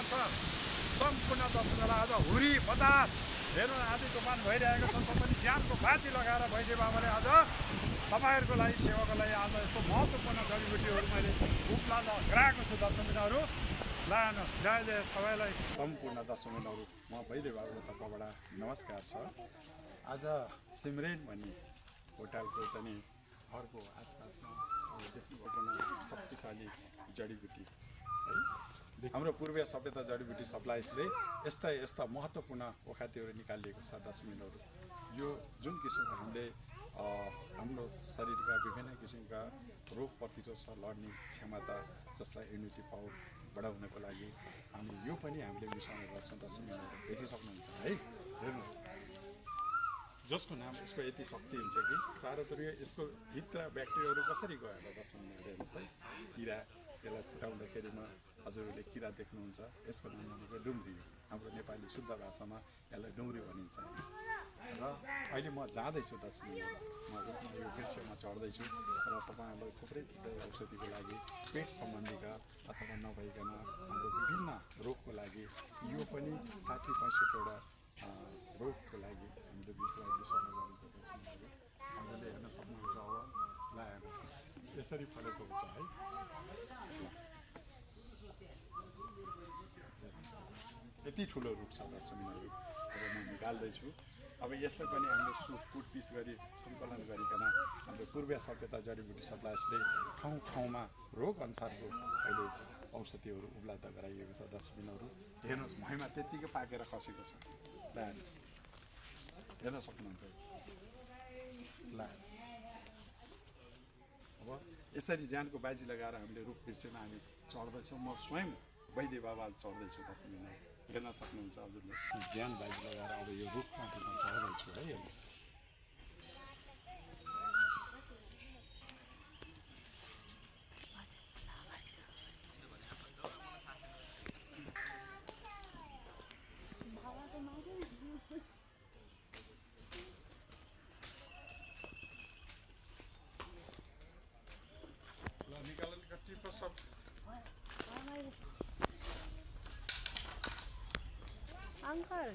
नमस्कार छ। सम्पूर्ण दर्शकलाई आज हुरी बतास हेर्नु आदि तुफान भइरहेको छ। पनि ज्यानको बाजी लगाएर भैजे बाबाले आज तपाईँहरूको लागि सेवाको लागि आज यस्तो महत्त्वपूर्ण जडीबुटीहरू मैले उपलब्ध गराएको छु दर्शकबिनहरू। ल जय जय सबैलाई। सम्पूर्ण दर्शकबिनहरू म भैदेव बाबुको तर्फबाट नमस्कार छ। आज सिमरेन भन्ने होटलको चाहिँ घरको आसपासमा देख्नुभएको शक्तिशाली जडीबुटी है, हाम्रो पूर्वीय सभ्यता जडीबुटी सप्लाइजले यस्ता महत्त्वपूर्ण ओखातीहरू निकालिएको छ दर्शकबिनहरू। यो जुन किसिमको हामीले हाम्रो शरीरका विभिन्न किसिमका रोग प्रतिरोध लड्ने क्षमता जसलाई इम्युनिटी पावर बढाउनको लागि हामी यो पनि हामीले मिसाउने गर्छौँ दर्शकबिनहरू। देखिसक्नुहुन्छ है, हेर्नुहोस् जसको नाम यसको यति शक्ति हुन्छ कि चारैतिर यसको भित्र ब्याक्टेरियाहरू कसरी गयो होला दर्शकबिनहरू हेर्नुहोस् है। किरा त्यसलाई फुटाउँदाखेरिमा हजुरहरूले किरा देख्नुहुन्छ। यसको नाम भनेको डुम्री हो। हाम्रो नेपाली शुद्ध भाषामा यसलाई डुम्री भनिन्छ। र अहिले म जाँदैछु दर्शकबिनहरू, म यो वृक्षमा चढ्दैछु र तपाईँहरूलाई थुप्रै औषधिको लागि पेट सम्बन्धीका अथवा नभइकन हाम्रो विभिन्न रोगको लागि यो पनि 60-65वटा रोगको लागि हामीले विषयलाई विषयमा गरिन्छ दर्शकबिनहरू। हजुरले हेर्न सक्नुहुन्छ। अब लगाएर यसरी फलेको हुन्छ है। यति ठुलो रुख छ दर्शकबिनहरू। अब म निकाल्दैछु। अब यसलाई पनि हामीले कुट पिस गरी सङ्कलन गरिकन हाम्रो पूर्वीय सभ्यता जडीबुटी सप्लाइजले ठाउँ ठाउँमा रोग अनुसारको अहिले औषधिहरू उपलब्ध गराइएको छ दर्शकबिनहरू। हेर्नुहोस् भुइँमा त्यत्तिकै पाकेर खसेको छ। ल हेर्नुहोस्, हेर्न सक्नुहुन्छ। ल अब यसरी ज्यानको बाजी लगाएर हामीले रुख पिर्सेमा हामी चढ्दैछौँ। म स्वयं वैद्य बाबा चढ्दैछु दर्शकबिनहरू, हेर्न सक्नुहुन्छ हजुरले। ज्यान बाजी लगाएर अब यो रुखमाथिमा चढ्दैछु है। हेर्नुहोस् सब अंकल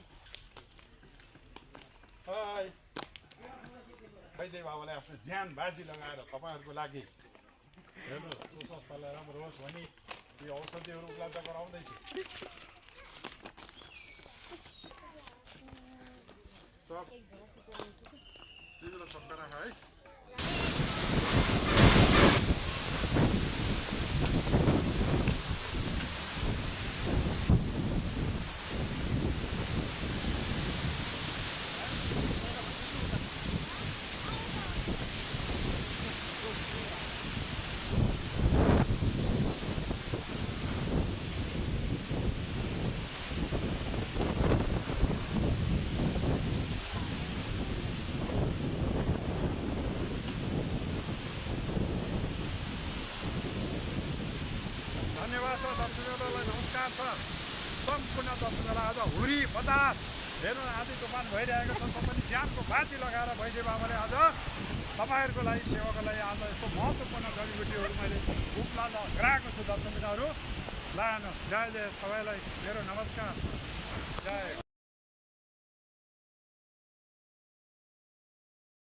हाय। वैद्य बाबाले आफ्नो ज्यान बाजी लगाएर तपाईँहरूको लागि हेर्नु स्वास्थ्यलाई राम्रो होस् भनी यो औषधिहरू उपलब्ध गराउँदैछु। सब चक्कर है। धन्यवाद छ दर्शकहरूलाई। नमस्कार छ। सम्पूर्ण दर्शकहरूलाई आज हुरी बतास हेर्नु आदि तुफान भइरहेको छ। पनि ज्यानको बाजी लगाएर भैजे बाबाले आज तपाईँहरूको लागि सेवाको लागि आज यस्तो महत्त्वपूर्ण जडीबुटीहरू मैले उपलब्ध गराएको छु दर्शकबिनहरू। ल जय जय सबैलाई मेरो नमस्कार। जय